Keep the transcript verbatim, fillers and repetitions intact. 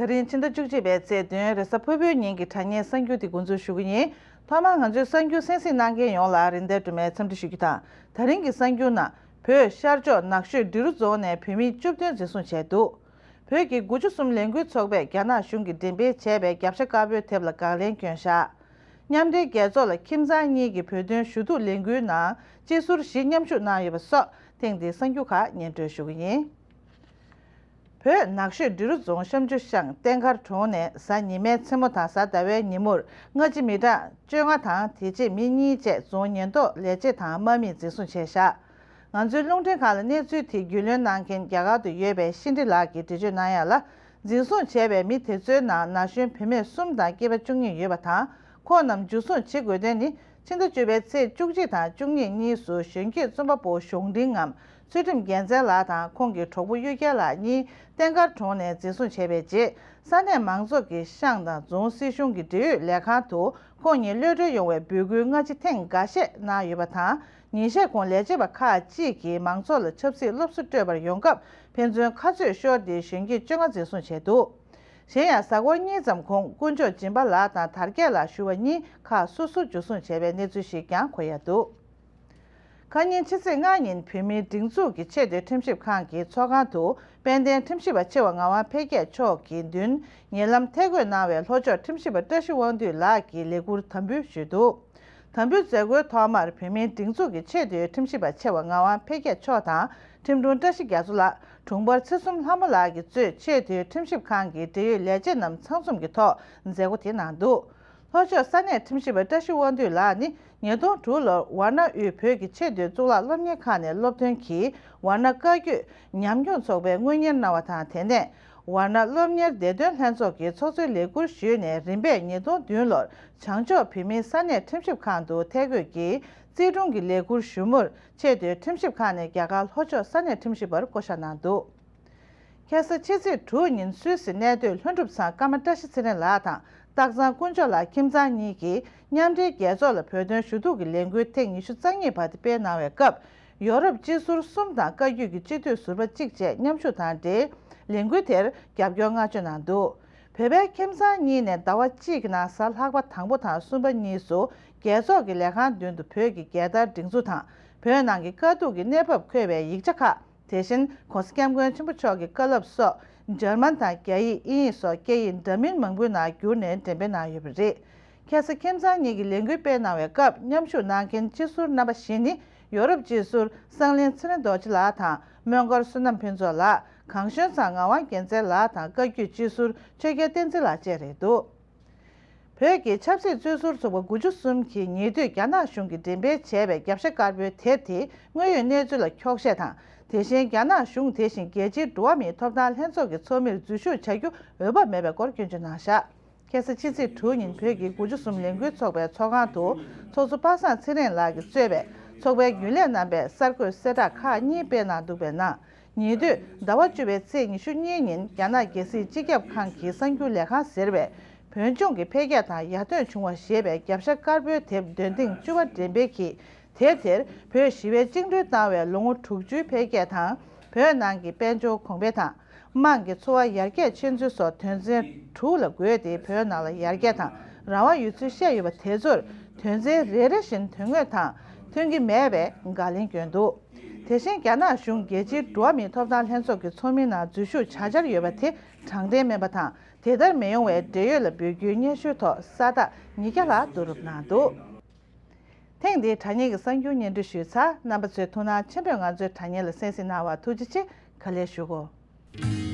དེ་རིང་ཕྱི་ཟླ་བཅུ་གཅིག་པའི་ཚེས་བདུན་རེས་གཟའ་ཕུར་བུའི་ཉིན་གྱི་དྲ་བརྙན་གསར་འགྱུར་དེ་འགོ་འཛུགས་ཞུ་གི་ཡིན། ཐོག་མར་ང་ཚོའི་གསར་འགྱུར་གསན་གཟིགས་གནང་མཁན་ཡོངས་ལ་རིན་ལྡན་སྒྲོལ་མས་འཚམས་འདྲི་ཞུ་རྒྱུ་དང་། ད་རིང་གི་གསར་འགྱུར་ནང་བོད་ཤར་ཕྱོགས་ནག་ཆུའི་འབྲི་རུ་རྫོང་ནས་བོད་མི་བཅུ་བདུན་འཛིན་བཟུང་བྱས་འདུག་བོད་ཀྱི་དགུ་བཅུ་གསུམ་ལས་འགུལ་ཚོགས་པས་རྒྱ་ནག་གཞུང་གིས་འགྲེམས་སྤེལ་བྱས་པའི་རྒྱབ་ཤ་དཀར་པོའི་དེབ་ལ་དགག་ལན་བསྐྱོན་བཞག་མཉམ་འབྲེལ་རྒྱལ་ཚོགས་ལ་ཁྱིམ་ཚང་གཉིས་ཀྱི་བོད་དོན་ཞུ་གཏུག་ལས་འགུལ་ནང་སྤྱི་ཟུར་བཞི་མཉམ་ཞུགས་གནང་ཡོད་པ་སོགས་ཐེངས་འདིའི་གསར་འགྱུར་ཁག་སྙན་སྒྲོན་ཞུ་གི་ཡིན། བོད་ནག་ཆུའི་འབྲི་རུ་རྫོང་བཤམས་ཆུ་ཤང་བསྟན་མཁར་གྲོང་ནས་གཟའ་ཉི་མའི་མཚན་མོ་དང་གཟའ་ཟླ་བའི་ཉིན་མོར་སྔ་ཕྱི་མི་གྲངས་བཅོ་ལྔ་དང་དེ་རྗེས་མི་གཉིས་བཅས་རྫོང་ཉེན་རྟོག་ལས་བྱེད་དང་དམག་མིས་འཛིན་བཟུང་བྱས་བཞག་ང་ཚོའི་རླུང་འཕྲིན་ཁང་ལ་གནས་ཚུལ་དེ་རྒྱུས་ལོན་གནང་མཁན་རྒྱ་གར་དུ་ཡོད་པའི་ཤིན་ཏི་ལགས་ཀྱིས་འགྲེལ་བརྗོད་གནང་ཡ་ལ། འཛིན་བཟུང་བྱས་པའི་མི་དེ་ཚོའི་ནང་ན་གཞོན་བུད་མེད་གསུམ་དང་སྐྱེས་པ་བཅུ་གཉིས་ཡོད་པ་དང་། ཁོང་རྣམས་འཇུ་བཟུང་བྱེད་དགོས་དོན་ནི། ཕྱི་ཟླ་བཅུ་པའི་ཚེས་བཅུ་གཅིག་དང་བཅུ་གཉིས་གཉིས་སུ་གཞོན་སྐྱེས་རྩོམ་པ་པོ་གཞུང་འབྲིང་ངམ་ཚུལ་ཁྲིམས་རྒྱལ་མཚན་ལགས་དང་ཁོང་གི་གྲོགས་པོ་གཡུ་རྒྱལ་ལགས་གཉིས་བསྟན་མཁར་གྲོང་ནས་འཛིན་བཟུང་བྱས་པའི་རྗེས། ས་གནས་མང་ཚོགས་ཀྱི་ཤང་དང་རྫོང་སྲིད་གཞུང་གི་འབྲེལ་ཡོད་ལས་ཁང་དུ་ཁོང་ཉིད་གློད་གྲོལ་ཡོང་བའི་འབོད་སྐུལ་སྔ་ཕྱི་ཐེངས་འགའ་ཤས་གནང་ཡོད་པ་དང་། ཉིན་ཤས་གོང་ལས་བྱེད་པ་ཁག་ཅིག་གིས་མང་ཚོགས་ལ་ཆབ་སྲིད་སློབ་གསོ་སྤྲོད་པར་ཡོང་སྐབས་ཕན་ཚུན་ཁ་རྩོད་ཤོར་ཏེ་གཞོན་སྐྱེས་བཅོ་ལྔ་འཛིན་བཟུང་བྱས་འདུག་གཞན་ཡང་གཟའ་འཁོར་གཉིས་ཙམ་གོང་དཀོན་མཆོག་སྦྱིན་པ་ལགས་དང་དར་རྒྱས་ལགས་ཞུ་བ་གཉིས་ཁག་སོ་སོར་འཇུ་བཟུང་བྱས་པའི་གནས་ཚུལ་ཞིག་ཀྱང་གོ་ཡ་འདུག་ཁ་ཉིན་ཕྱི་ཚེས་ལྔ་ཉིན་བོད་མིའི་སྒྲིག་འཛུགས་ཀྱི་ཆེས་མཐོའི་ཁྲིམས་ཞིབ་ཁང་གི་ཚོགས་ཁང་དུ་དཔལ་ལྡན་ཁྲིམས་ཞིབ་པ་ཆེ་བ་ངག་དབང་འཕེལ་རྒྱས་མཆོག་གི་མདུན་ཉེ་ལམ་ཐད་བསྐོས་གནང་བའི་ལྷོ་ཕྱོགས་ཁྲིམས་ཞིབ་པ་བཀྲ་ཤིས་དབང་འདུས་ལགས་ཀྱིས་ལས་འཁུར་དམ་འབུལ་ཞུས་འདུག་དམ་འབུལ་མཛད་སྒོའི་ཐོག་མར་བོད་མིའི་སྒྲིག་འཛུགས་ཀྱི་ཆེས་མཐོའི་ཁྲིམས་ཞིབ་པ་ཆེ་བ་ངག་དབང་འཕེལ་རྒྱས་མཆོག་དང་ཁྲིམས་དྲུང་བཀྲ་ཤིས་རྒྱ་མཚོ་ལགས། དྲུང་འཕར་ཚེ་གསུམ་ལྷ་མོ་ལགས་ཀྱིས་གཙོས་ཆེས་མཐོའི་ཁྲིམས་ཞིབ་ཁང་གི་འབྲེལ་ཡོད་ལས་བྱེད་རྣམས་ཚང་འཛོམས་ཀྱི་ཐོག་མཛད་སྒོ་དེ་གནང་འདུག་ལྷོ་ཕྱོགས་ས་གནས་ཁྲིམས་ཞིབ་པ་བཀྲ་ཤིས་དབང་འདུས་ལགས་ནི་ཉིས་སྟོང་དྲུག་ལོར་ཝཱ་ཎ་དབུས་བོད་ཀྱི་ཆེས་མཐོའི་གཙུག་ལག་སློབ་གཉེར་ཁང་ནས་སློབ་ཐོན་གྱིས་ཝཱ་ཎ་བཀའ་བརྒྱུད་ཉམས་མྱོང་ཚོགས་པའི་དངུལ་གཉེར་གནང་བ་དང་། དེ་ནས་ཝཱ་ཎ་སློབ་གཉེར་བདེ་དོན་ལྷན་ཚོགས་ཀྱི་ཚོགས་གཙོའི་ལས་འཁུར་ཞུས་ནས་རིམ་པས་ཉིས་སྟོང་བདུན་ལོར་བྱང་ཕྱོགས་བོད་མིའི་ས་གནས་ཁྲིམས་ཞིབ་ཁང་དུ་ཐད་བསྐོས་ཀྱིས་རྩིས་དྲུང་གི་ལས་འཁུར་ཞུ་མུར་ཆེས་མཐོའི་ཁྲིམས་ཞིབ་ཁང་ནས་རྒྱ་གར་ལྷོ་ཕྱོགས་ས་གནས་ཁྲིམས་ཞིབ་པར་བསྐོ་བཞག་གནང་འདུག་ཁ་སང་ཕྱི་ཚེས་དྲུག་ཉིན་སུད་སི་གནས་སྡོད་ལྷུན་གྲུབ་ཚང་ཀརྨ་བཀྲ་ཤིས་ཚེ་རིང་ལགས་དང་སྟག་ཚང་དཀོན་མཆོག་ལགས་ཁྱིམ་ཚང་གཉིས་ཀྱིས་མཉམ་འབྲེལ་རྒྱལ་ཚོགས་ལ་བོད་དོན་ཞུ་གཏུག་གི་ལས་འགུལ་ཐེངས་ཉི་ཤུ་རྩ་གཉིས་པ་དེ་སྤེལ་གནང་བའི་སྐབས། ཡོ་རོབ་སྤྱི་ཟུར་གསུམ་དང་བཀའ་བརྒྱུད་ཀྱི་སྤྱི་འཐུས་ཟུར་པ་གཅིག་བཅས་མཉམ་ཞུགས་དང་འབྲེལ་ལས་འགུལ་དེར་རྒྱབ་སྐྱོར་བསྔགས་བརྗོད་གནང་འདུག་བོད་པའི་ཁྱིམ་ཚང་གཉིས་ནས་ཟླ་བ་གཅིག་གི་ནང་གཟའ་ལྷག་པ་དང་པོ་དང་གསུམ་པ་གཉིས་སུ་རྒྱལ་ཚོགས་ཀྱི་ལས་ཁང་མདུན་དུ་བོད་ཀྱི་རྒྱལ་དར་སྒྲེང་འཛུགས་དང་བོད་ནང་གི་དཀའ་སྡུག་གི་གནས་བབ་འཁོད་པའི་ཡིག་ཆ་ཁག་དེ་བཞིན་༸གོང་ས་༸སྐྱབས་མགོན་ཆེན་པོ་མཆོག་གི་བཀའ་སློབ་སོགས་འཇར་མན་དང་རྒྱ་ཡིག་དབྱིན་ཡིག་སོགས་སྐད་ཡིག་འདྲ་མིན་མང་པོའི་ནང་བསྒྱུར་ནས་འགྲེམས་སྤེལ་གནང་ཡོད་པ་རེད། ཁ་སང་ཁྱིམ་ཚང་གཉིས་ཀྱི་ལས་འགུལ་སྤེལ་གནང་བའི་སྐབས་མཉམ་ཞུགས་གནང་མཁན་སྤྱི་ཟུར་རྣམ་པ་བཞི་ནི་ཡོ་རོབ་སྤྱི་ཟུར་གསང་གླིང་ཚེ་རིང་རྡོ་རྗེ་ལགས་དང་མོན་སྒར་བསོད་ནམས་ཕུན་ཚོགས་ལགས། གངས་ཞོན་ཚང་ངག་དབང་རྒྱལ་མཚན་ལགས་དང་བཀའ་བརྒྱུད་སྤྱི་ཟུར་ཆོས་རྒྱལ་བསྟན་འཛིན་ལགས་བཅས་རེད་འདུག་བོད་ཀྱི་ཆབ་སྲིད་བཙོན་ཟུར་ཚོགས་པ་དགུ་བཅུ་གསུམ་གྱིས་ཉེ་དུས་རྒྱ་ནག་གཞུང་གིས་འགྲེམས་སྤེལ་བྱས་པའི་རྒྱབ་ཤ་དཀར་པོའི་དེབ་དེ་དངོས་ཡོད་གནས་ཚུལ་ལ་འཁྱོག་བཤད་དང་། དེ་བཞིན་རྒྱ་ནག་གཞུང་དེ་བཞིན་རྒྱལ་སྤྱིའི་འགྲོ་བ་མིའི་ཐོབ་ཐང་ལྷན་ཚོགས་ཀྱི་ཚོགས་མིར་འཛུལ་ཞུགས་བྱ་རྒྱུ་འོས་བབ་མེད་པའི་སྐོར་སྐྱོན་བརྗོད་གནང་བཞག་ཁ་སང་ཕྱི་ཚེས་དྲུག་ཉིན་བོད་ཀྱི་དགུ་བཅུ་གསུམ་ལས་འགུལ་ཚོགས་པའི་ཚོགས་ཁང་དུ་ཚོགས་གཙོ་པ་སངས་ཚེ་རིང་ལགས་ཀྱིས་གཙོས་པའི་ཚོགས་པའི་རྒྱུན་ལས་རྣམ་པས་གསར་འགོད་གསལ་བསྒྲགས་ཁག་གཉིས་སྤེལ་གནང་འདུག་པའི་ནང་། ཉེ་དུས་ཟླ་བ་བཅུ་པའི་ཚེས་ཉི་ཤུ་གཉིས་ཉིན་རྒྱ་ནག་རྒྱལ་སྲིད་སྤྱི་ཁྱབ་ཁང་གི་གསར་འགྱུར་ལས་ཁང་ཟེར་བས་བོད་ལྗོངས་ཀྱི་འཕེལ་རྒྱས་དང་ཡར་ཐོན་བྱུང་བ་ཞེས་པའི་རྒྱབ་ཤ་དཀར་པོའི་དེབ་འདོན་ཐེངས་བཅུ་པ་འགྲེམས་སྤེལ་གྱིས། དེབ་དེར་བོད་ཞི་བའི་བཅིངས་འགྲོལ་བཏང་བའི་ལོ་ངོ་དྲུག་ཅུའི་འཕེལ་རྒྱས་དང་། བོད་ནང་གི་དཔལ་འབྱོར་གོང་འཕེལ་དང་། དམངས་ཀྱི་འཚོ་བ་ཡར་རྒྱས་ཕྱིན་ཚུལ་སོགས་དོན་ཚན་དྲུག་ལ་བགོས་ཏེ་བོད་ནང་ལ་ཡར་རྒྱས་དང་རང་དབང་ཡོད་ཚུལ་བཤད་ཡོད་པ་དེ་ཚོར་དོན་ཚན་རེ་རེ་བཞིན་དོན་དངོས་དང་མཐུན་གྱི་མེད་པའི་དགག་ལན་བསྐྱོན་འདུག་དེ་བཞིན་རྒྱ་ནག་གཞུང་རྒྱལ་སྤྱིའི་འགྲོ་བ་མིའི་ཐོབ་ཐང་ལྷན་ཚོགས་ཀྱི་ཚོགས་མི་ནང་འཛུལ་ཞུགས་བྱ་འཆར་ཡོད་པ་དེ་དྲང་བདེན་མིན་པ་དང་། དེ་ལྟར་མི་ཡོང་བའི་འབྲེལ་ཡོད་ལ་འབོད་སྐུལ་སྙན་ཞུའི་ཐོག་ས་རྟགས་ཉིས་བརྒྱ་ལྷག་བསྡུ་རུབ་གནང་འདུག་ཐེངས་འདིའི་དྲ་བརྙན་གྱི་གསར་འགྱུར་སྙན་སྒྲོན་ཞུས་ཚར། རྣམ་པ་ཚོས་ཐུགས་སྣང་ཆེན་པོས་ང་ཚོའི་དྲ་བརྙན་ལ་གསན་གཟིགས་གནང་བར་ཐུགས་རྗེ་ཆེ། ག་ལེར་ཞུ་གོ།